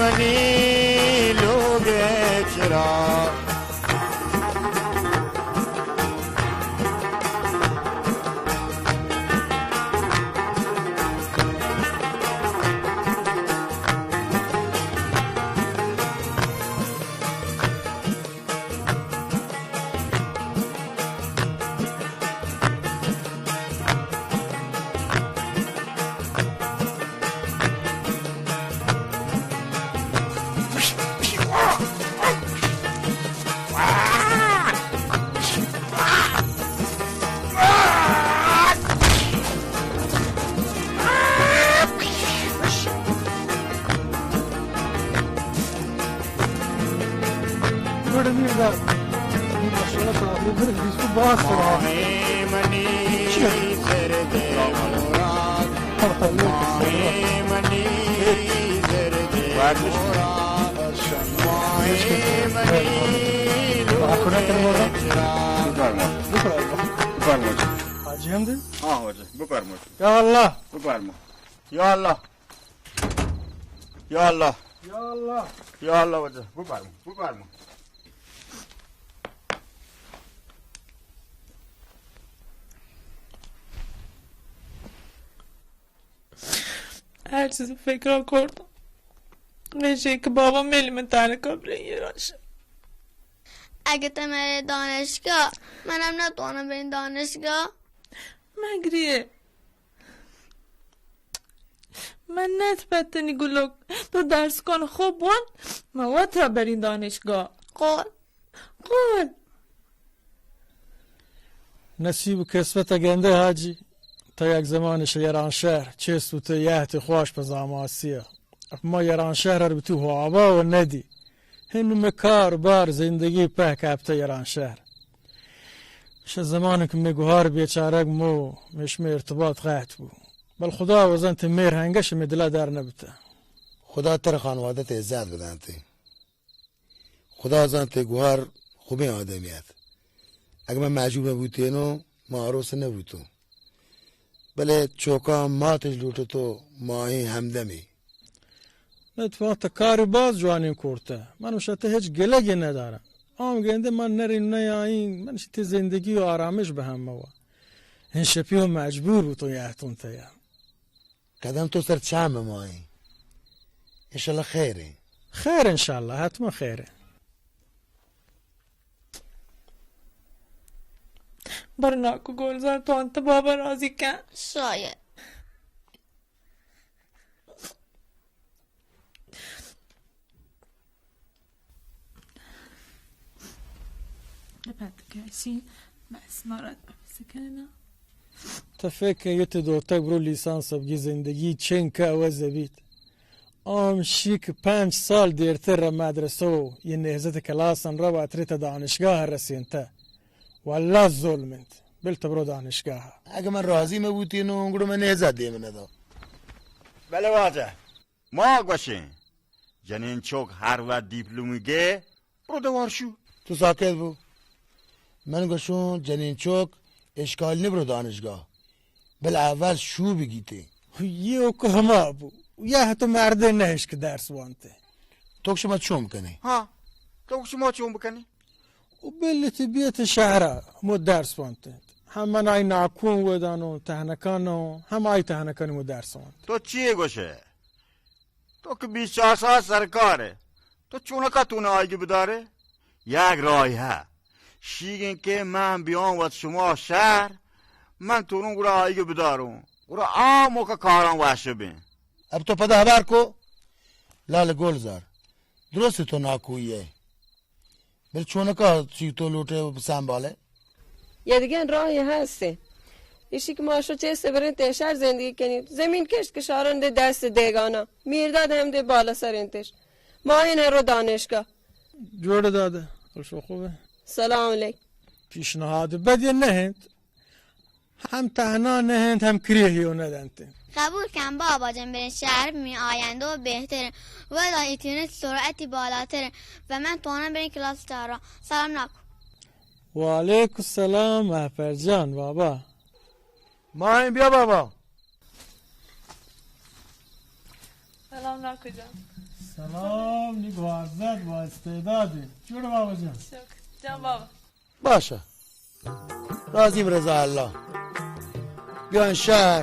منی لوگ ءِ چراغ۔ گڑا نی ادا ماشاءاللہ، تو آخری برس بیست و باز سر آ۔ چی؟ بفرمایید. بفرمایید. بفرمایید. حاجی هم دی؟ ها واجه، بفرمایید. یا الله. بفرما. یا الله. یا الله. یا الله. یا الله واجه، بفرما، بفرما. هر چیز فکر کردم، میشه که بابا ملی من تنها کبره یه راشه. اگه تو مری دانشگاه، منم نتوانم بریم دانشگاه. مگریه. منت پتنی گلوک، تو درس کن خوب بوان، ما وت را برین دانشگاه. قول. قول. نصیب و قسمت گنده حاجی، تا یک زمان شہ ایرانشہر چست و تو یہت خواش پہ زاماسیا. ما ایرانشہر ار بہ تو ہوابا و ندی. ہنو مئے کار بار زندگی پہ کپتہ ایرانشہر. شہ زمانک مئے گوہار بیچارگ مو، مئے شمئے ارتباط قطع بو. بل خدا وزانت مہر ہنگش مئے دلا در نبتہ. خدا تر خانوادہ تے عزت بدانتے. خدا زانتے گوہار خوبیں آدمی ات. اگہ من معجوب بوتینو، ما آروس نبوتوں. بلے چوکاں ماتش لوٹتو، ماہیں ہمدمی. نہ، تو وقت کار باز جوانیں کرتہ. من شہ تہ ہچ گلگی ندارم. آم گندے من نرین نیائین، من شہ تہ زندگی و آرامش بہ ہم موا. ہن شپی و مجبور بوتوں یہتوں تیا. قدم تو سر چم مائیں. انشاءاللہ خیر ہیں. خیر انشاءاللہ، حتما خیر ہیں. برناکو گلزار، تو انت بابا راضی کن. شاید. پت کشی، بس مرد سکنه. تو فکر کن، یه تو دوتک برو لیسانس بگی، زندگی چنکہ عوض بیت. آم شی کہ پنچ سال دیرتر مدرسہ و یه نهضت کلاسن را واتری تا دانشگاه رسینتہ. واللہ ظلم انت. بل تو برو دانشگاه. اگہ من راضی مبوتینوں، گڑا من نهضت دیم ندا. بلے واجہ، ما گوشیں، جنین چوک ہر وقت دیپلومی گے، برو دوار شو. تو ساکت بو. من گوشوں، جنین چوک اشکال نی برو دانشگاہ، بل اول شو بگیتے. یہ اوک ہما بو، یا تو مردے نہش کہ درس وانتے. تو شما چون بکنے؟ ہاں، تو شما چون بکنے؟ و بل تی بیت شہرا، مو درس وانتے. ہم من آئی ناکون ودانوں، تہنکانوں، ہم آئی تہنکانی مو درس وانتے. تو چی گوشے؟ تو کہ بیست چار ساعت سرکارے، تو چونکا تو نہ آئیگی بدارے؟ یک راہی ہے. شیگیں کہ من بیاں وت شما شہر، من توروں گڑا آئیگی بداروں. گڑا آ موقع کاراں وش بیں. اب تو پدا ہبر کو، لال گلزار. درست تو ناکوئی ہے. بل چونکا چی تو لوٹے سنبھالے؟ یه دگه راهی هسته. ایشی که ما شو چه سبرین تشار زندگی کنیم. زمین کشت کشاران ده دست دیگانا. میرداد هم ده بالا سرین تش. ما این رو دانشگاه. جوڑ داده. خوش و خوبه. سلام علیک. پیشنهاد بدی نه انت. ہم تہنا نہ انت، ہم کریہی و نہ دنت. قبول کن بابا جان، برین شہر، می آینده و بہتر. ودا اینترنت سرعتی بالاتر و من توانم برین کلاس چارا. سلام ناکو. وعلیکم السلام مہپر جان بابا. ماہیں بیا بابا. سلام ناکو جان. سلام، نی گوارزت با استعدادی. جوڑ بابا جان؟ شکر. جان بابا. باشا. راضیم رضا اللہ. بیاین شہر،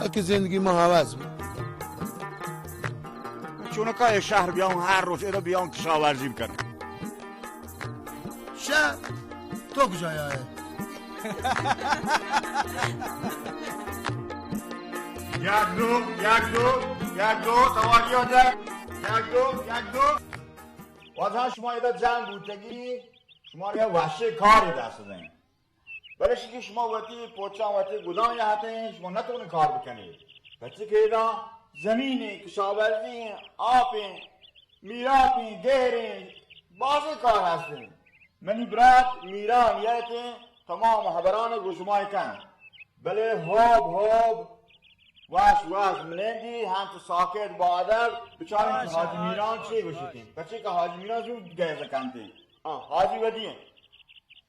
اکی زندگی ما عوض بی. چونکا اے شہر بیاؤں، ہر روچ ادا بیاؤں کشاورزی بکنوں. شہر؟ تو کجا آئے؟ یک دو، یک دو، یک دو، سواری ہو جائے. یک دو، یک دو. واجہ شما ادا جنگ بوتگی، شما را وحشی کاری دست دیں. بلے شی کہ شما وتی پوچاں وتی گدان ءَ اتیں، شما نتونے کار بکنی. پرچے کہ ادا زمین ایں، کشاورزی ایں، آپ ایں، میراپ ایں، گہر ایں، بازیں کار ہست ایں. منی برات میران یاتیں، تمام ہبران گو شما کن. بلے ہوب ہوب، واش واش ملنگی، ہنت ساکت بادر، بچاریں کہ حاجی میران چی گوشتیں. پرچے کہ حاجی میران زود گیز کنتیں. آ، حاجی ودی ایں.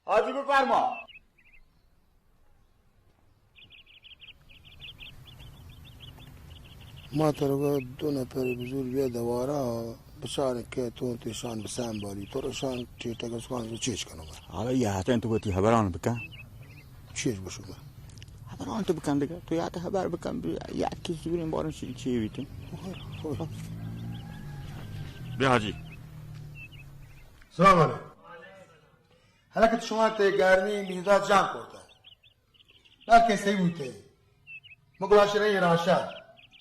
حاجی بفرما. ما ترا گو دو نفر بزور بیا دوارا، بچاریں کہ تو تیشان بسان بالی، تو رشان ٹیٹا گسکان چیز کنو گا. حالا یہ ہاتیں تو وتی ہبران بکن. چیز بشو گا. ہبران تو بکن دگا، تو یا تو ہبر بکن، یا کی زوریں بارن چی، چی بیتیں. بیا حاجی. سلام علیکم. حالا کہ شما تے گرمی میدا جان کرتا. نہ کہ صحیح بوتے. مگلا شرے راشا.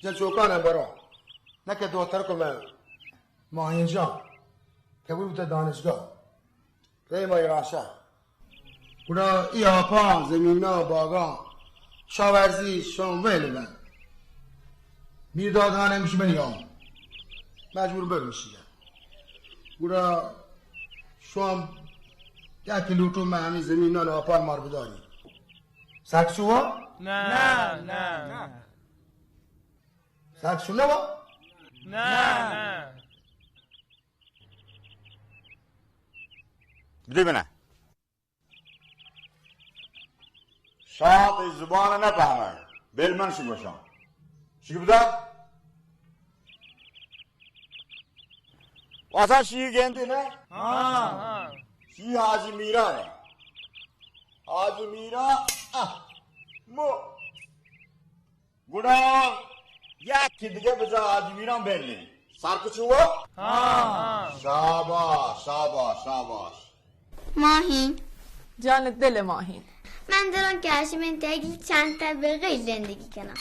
جن چوکان برو. نہ کہ دو تر کو میں. ماہین جان. کہ بوتے دانشگاہ. رے ماہین راشا. گڑا ای آپاں، زمیناں، باگاں، شاورزی، شام ویل بن. میرداد خان ہمیش منی آم. مجبور بر میشی. گڑا شام یک لوٹو من ہمیں زمیناں آپار مار بداری. سک شو؟ نہ، نہ، نہ. سک شو نہ؟ نہ، نہ. بدے بنا. شاہ تئی زبان نہ پہمائے. بل من شی گوشاں. شی بدا. واسا شی گندی نہ؟ ہاں. شی حاجی میرا ہے. حاجی میرا. آہ. مو. گڑا یک دگہ بجا آجویراں بینی. سر کچو؟ ہاں. شاباش، شاباش، شاباش. ماہین. جان دل ماہین. من دلم کہ ہاشم انت اگی چند تا بغیر زندگی کنم.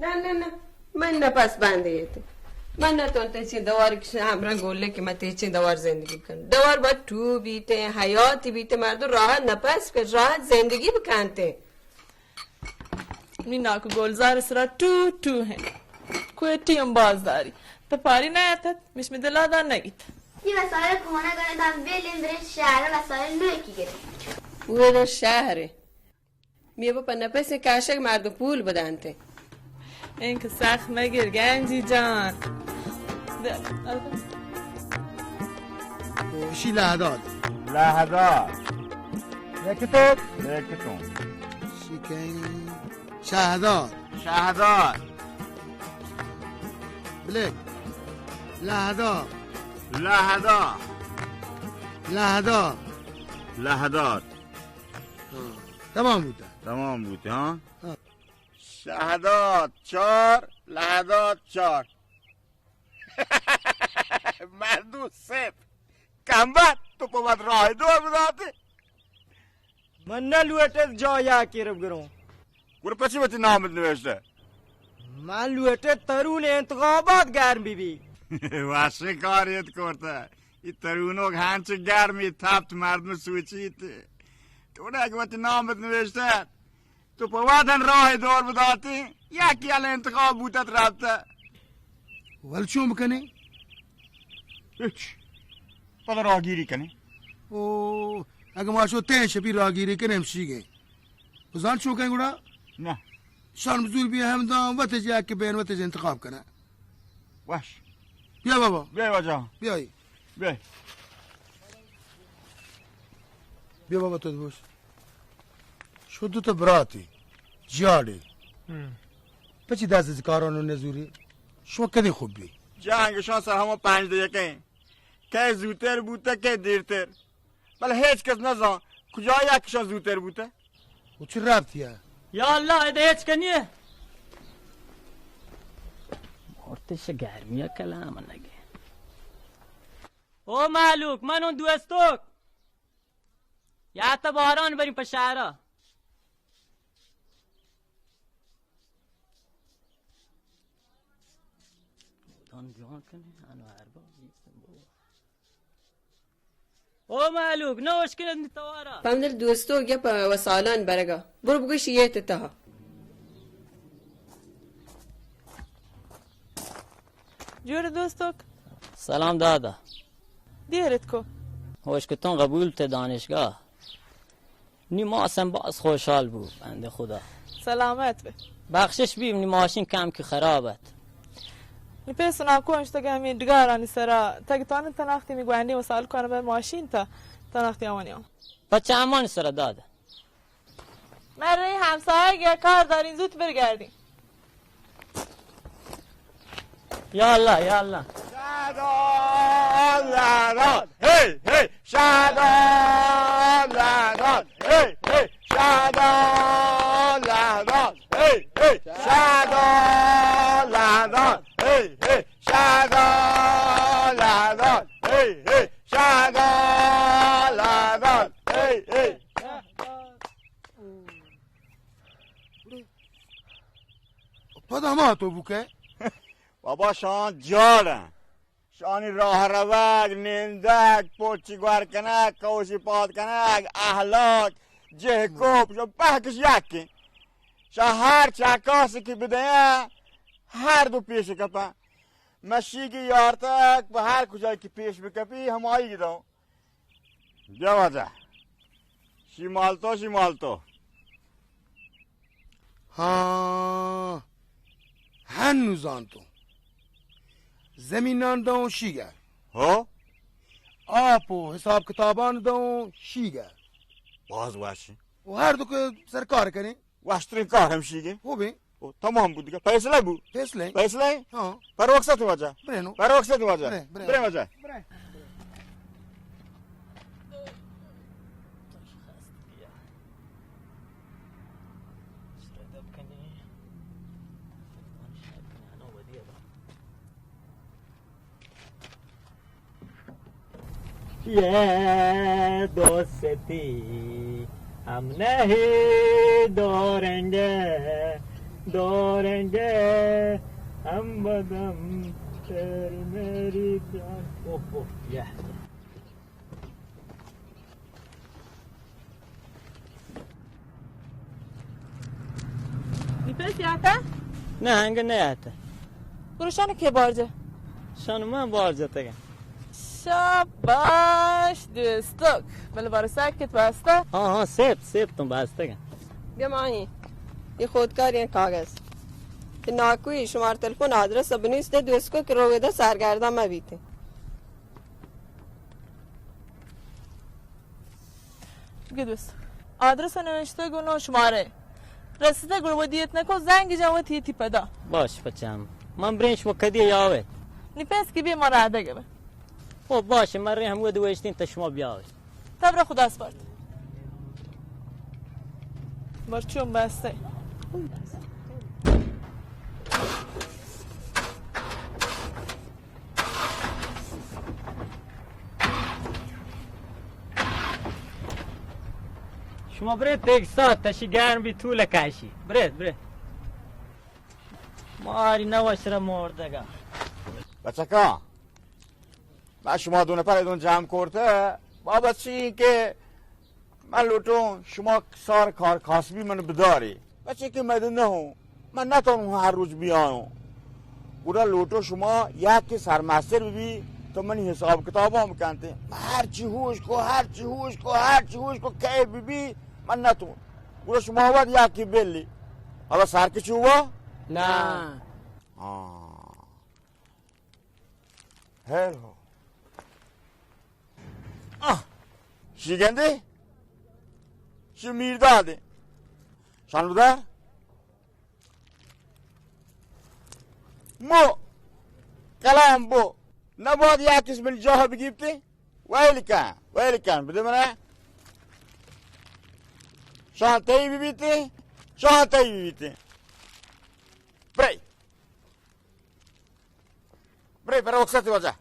نہ، نہ، نہ. من نپس بندے ایت. من نتون تیچین دوار کشن ہمرا گولے کہ من تیچین دوار زندگی بکن. دوار با تو بیتے، حیاتی بیتے، مردم راحت نپس بکن، راحت زندگی بکنتے. می ناکو گلزار سرا ٹو ٹو ہیں. کوئی ٹیم باز داری. تو پاری نہ آتت، مش می دلا دار نگیت. یہ وسائل کھونا کرے دام بیلیم برے شہر وسائل نوکی گرے. وہ در شہر. می با پا نپس کاشک مردم پول بدانتے. انک سخت مگر گنجی جان. شی لہداد. لہداد. لیکتو؟ لیکتو. شی کئی؟ شہداد. شہداد. بلے. لہداد. لہداد. لہداد. لہداد. ہاں. تمام بوتا. تمام بوتا، ہاں؟ ہاں. شہداد چار، لہداد چار. مردو سیت. کمبر، تو پہ وت راہ دور بداتے. من نہ لوٹت جا یا کرب گروں. گڑا پچی وتی نام نوشتہ؟ من لوٹت ترون انتخابات گرم بی بی. واشیں کار ایت کرتہ. ای ترونوک ہنچ گرمی تپت مردم سوچیت. تو نہ کہ وتی نام نوشتہ. تو پہ وہدن راہ دور بداتی، یکی ال انتخاب بوتت رابطہ. ول چون بکنی؟ ہچ. پدا راہگیری کنی. او، اگہ ما شو تین شپی راہگیری کنی ہمشی گئے. بزان چون کنی گڑا؟ نہ. شان بزور بی ہم دان وتج یکی بین وتج انتخاب کنی. وش. بیا بابا. بیا واجہ. بیا. بیا. بیا بابا تو بوش. شو دو تا براتی. جیاڑی. ہم. پچی دست از کارانو نزوری. شما کدی خوب بی؟ جنگ شان سر ہما پنج دقیقہ ایں۔ کئے زوتر بوتہ، کئے دیرتر۔ بلے ہچ کس نزان کجا یکشان زوتر بوتہ۔ و چی ربطی اے؟ یا اللہ، ادا ہچ کنی اے۔ مرتش گرمی کلام نگے۔ او مالوک، من اون دوستوک۔ یا تا باران برین پہ شہرا۔ دان جوان کنے، انو ہر بار۔ او مالوک، نہ اشکن انی توارا۔ پمدل دوستوک یا پہ وسالان برگا۔ برو بگوش یہ تے تہا۔ جوڑ دوستوک۔ سلام دادا۔ دیرت کو۔ ہوش کتون قبول تے دانشگاہ۔ نی ماسم باز خوشحال بو، بندے خدا۔ سلامت بے۔ بخشش بی، نی ماشین کم کہ خراب ات۔ نی پیس ناکو اشتگ ہمیں ڈگارانی سرا، تگ تان تناختی می گوندی وسال کنم بر ماشین تا تناختی آوانی آن۔ پچہ امان سرا داد۔ من رئی ہمسایگ یک کار دارین، زوت برگردین۔ یا اللہ، یا اللہ۔ شادان لعنان، هی، هی، شادان لعنان، هی، هی، شادان لعنان، هی، هی، شادان لعنان، هی، هی، شادان لعنان، هی، هی، شادان لعنان، هی، هی۔ پدا ما تو بوکے؟ بابا، شان جاڑ ایں۔ شانی راہ روگ، نندگ، پوچی گور کنگ، کوشی پاد کنگ، اہلاک، جہ کوپ، شو پہکش یکیں۔ شا ہر چکاسی کہ بدیاں، ہر دو پیش کپاں۔ مشیگی یارتگ، پہ ہر کجا کہ پیش بکپی، ہمائی گداؤں۔ بیا واجہ۔ شی مالتو، شی مالتو۔ ہاں، ہنو زانتو۔ زمینان دوں شیگا۔ ہو؟ آپ و حساب کتابان دوں شیگا۔ باز واشی۔ و ہر دو کہ سرکار کنی۔ واشترین کار ہمشیگے۔ ہو بے۔ او، تمام بو دیگه۔ فیصلہ بو۔ فیصلہ۔ فیصلہ۔ ہاں۔ پر وقت واجہ۔ برے نو۔ پر وقت واجہ۔ برے، برے۔ برے واجہ۔ برے۔ یہ دوستی ہم نہیں دوریں گے، دوریں گے ہم بدم تیری میری جان۔ اوہ، اوہ، یہ۔ نی پیس یاتا؟ نه، هنگه نه یاتا. برو شان که بارجه. شان من بارجه تگه. شاباش دوستک. بله بارو ساکت بسته. ها، ها، سیب، سیب تون بسته گه. بیا ماهی. یه خودکار، یه کاغذ. که ناکوی شمار تلفن آدرس بنویس ده دوستکو که رویده سرگردان مبیته. بگید بس. آدرس نوشته گو نو شماره. رسیده گو ودیت نکو زنگ جا وتی تی پدا. باش بچم. من برین شما کدی یاوه؟ نی پیس کی بی ما رادگه به. خب باشه، من رین هم ودی وشتین تا شما بیاوه. تبر خدا سپارت. مرچون بسته. شما برید یک ساعت تشی گرم بی طول کشی. برید، برید. ماری نوش را مردگا. بچکا، من شما دو نفر ایدون جمع کرته، بابت چی این که من لوٹوں شما سار کار کاسبی من بداری، بچے کہ من نہ ہوں، من نہ تونوں ہر روز بیاوں۔ گڑا لوٹو شما یک کہ سرمستر بی تو منی حساب کتاباں بکنتے۔ من ہر چی ہوش کو، ہر چی ہوش کو، ہر چی ہوش کو، کئے بی بی من نہ تو۔ گڑا شما وت یک کہ بلی۔ حالا سر کہ چوبا؟ نہ۔ ہاں۔ ہیل ہو۔ آہ! شی گندے؟ شی میردادے۔ شان بدار۔ مو۔ کلام بو. نبود یا کس من جاہ بگیپتے. ویل کن، ویل کن، بدے منا. شاہ تئی بی بیتے، شاہ تئی بی بیتے. برے. برے، برے، رخصت واجہ.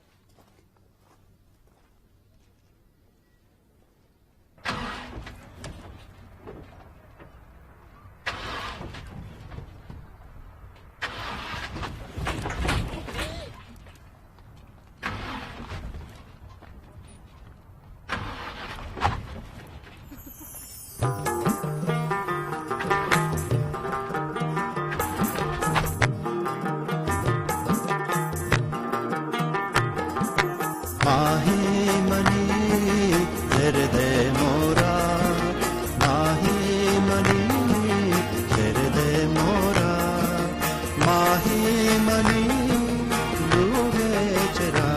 ماہی منی زردے مورا، ماہی منی زردے مورا، ماہی منی لوگے چرا.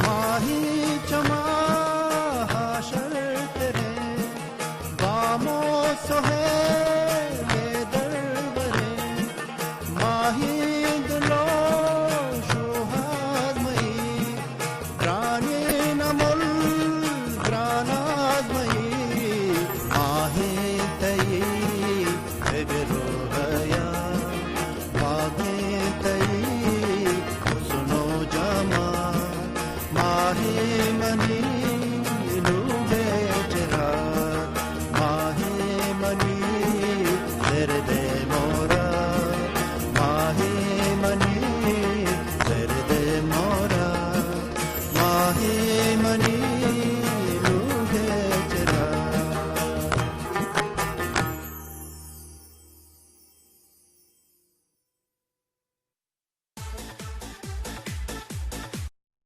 ماہی چما حاشر ترے، بامو سہیل دربرے، ماہی دلو شوہاز مئی، گرانیں امل گران آزمئی، ماہی تئی بگر روہیا، باگیں تئی حسن و جمال، ماہی منی لوگ ءِ چراگ، ماہی منی زرد ءِ مورا، ماہی منی زرد ءِ مورا. ماہی